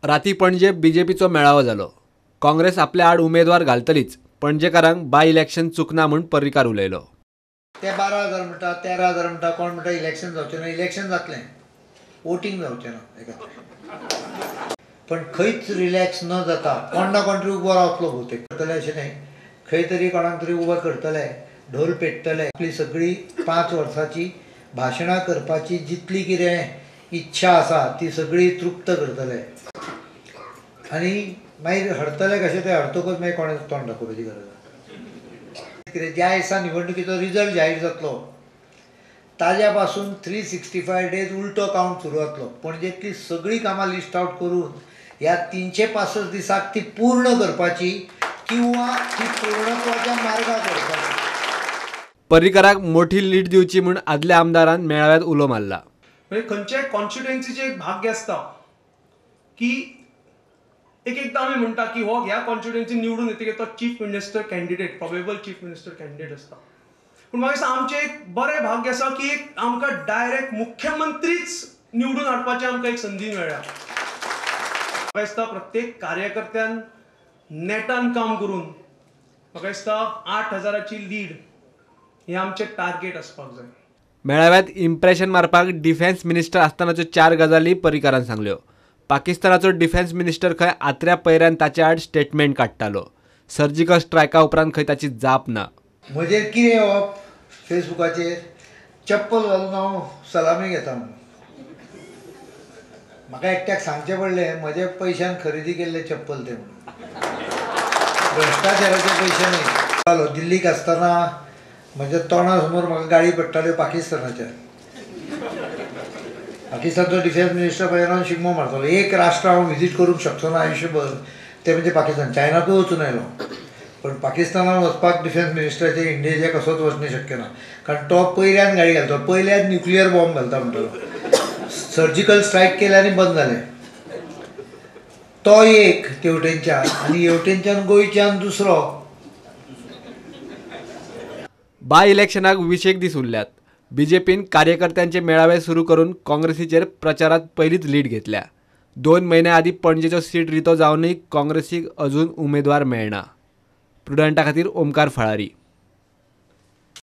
राती पणजे बीजेपीचो मेळावो जालो. काँग्रेस आपल्या आड उमेदवार घालतलीच, पणजेकारांक बाय इलेक्शन चुकना म्हूण पर्रीकार उलयलो. ते 12,000 म्हणटा, 13,000 म्हणटा, कोण म्हणटा इलेक्शन जावचें ना. इलेक्शन जातलें, वोटींग जावचें ना एका. पण खंयच रिलॅक्स न जाता कोण ना कोण तरी उबो रावतलो भोवतेक. करतले अशें न्हय, खंय तरी कोणाक तरी उबो करतले, ढोल पेटतले. आपली सगळी 5 वर्सांची भाशणां करपाची जितली कितें इच्छा आसा ती सगळी तृप्त करतले आनी मागीर हरतले कशें ते हरतकूच मागीर कोणाक तोंड दाखोवपाची गरज आसा. कितें ज्या दिसा निवडणुकीचो रिजल्ट जाहीर जातलो ताज्या पासून 365 डेज उलटो कावंट सुरू जातलो. पणजेंतली सगळीं कामां लिस्ट आवट करून ह्या 365 दिसाक ती पूर्ण करपाची किंवा ती पूर्णत्वाच्या मार्गार व्हरपाची. पर्रीकाराक मोठी लीड दिवची म्हूण आदल्या आमदारान मेळाव्यात उलो मारला. म्हणजे खंयच्याय कॉन्स्टिट्युएन्सीचें एक भाग्य आसता की एक एकदां आमी म्हणटा की हो ह्या कॉन्स्टिट्युएन्सी निवडून येतकीर तो chief minister candidate, probable chief minister candidate आसता. पूण म्हाका दिसता आमचें एक बरें भाग्य आसा की एक आमकां डायरेक्ट मुख्यमंत्रीच निवडून हाडपाची आमकां एक संदी मेळ्ळ्या. म्हाका दिसता प्रत्येक कार्यकर्त्यान नेटान काम करून म्हाका दिसता 8,000ची लीड हें आमचें टार्गेट आसपाक जाय. मेळाव्यात इम्प्रेशन मारपाक डिफेन्स मिनिस्टर आसतनाच्यो 4 गजाली पर्रीकारान सांगल्यो. पाकिस्तानाचो डिफेन्स मिनिस्टर खंय आत्र्या पयऱ्यान ताचे आड स्टेटमेंट काडटालो. सर्जिकल स्ट्रायका उपरांत खंय ताची जाप ना. म्हजेर कितें येवप फेसबुकाचेर, चप्पल घालून हांव सलामी घेता म्हणून म्हाका एकट्याक सांगचें पडलें म्हज्या पयशान खरेदी केल्लें चप्पल तें म्हणून. भ्रश्टाचाराचे पयशे न्हय. दिल्लीक आसतना म्हज्या तोंडा समोर म्हाका गाळी पडटाल्यो पाकिस्तानाच्या. पाकिस्तानचो डिफेन्स मिनिस्टर पळयन शिगमो मारतालो. एक राष्ट्र हांव विजीट करूंक शकचो ना आयुश्यभर तें म्हणजे पाकिस्तान. चायनाकूय वचून आयलो पण पाकिस्तानान वचपाक डिफेन्स मिनिस्टराचे इंडियेचे कसोच वचणें शक्य ना, कारण तो पयल्यान गाडी घालता, पयल्यान न्युक्लियर बॉम्ब घालता म्हणटलो. सर्जिकल स्ट्रायक केलें आनी बंद जालें. तो एक तेवटेनच्यान आनी हेवटेनच्यान गोंयच्यान दुसरो. बाय इलेक्शनाक 20 दीस उरल्यात. बीजेपीन कार्यकर्त्यांचे मेळावे सुरू करून काँग्रेसीचेर प्रचारात पयलींच लीड घेतल्या. 2 म्हयन्या आदीं पणजेचो सीट रितो जावनूय काँग्रेसीक अजून उमेदवार मेळना. प्रुडंटा खातीर ओमकार फळारी.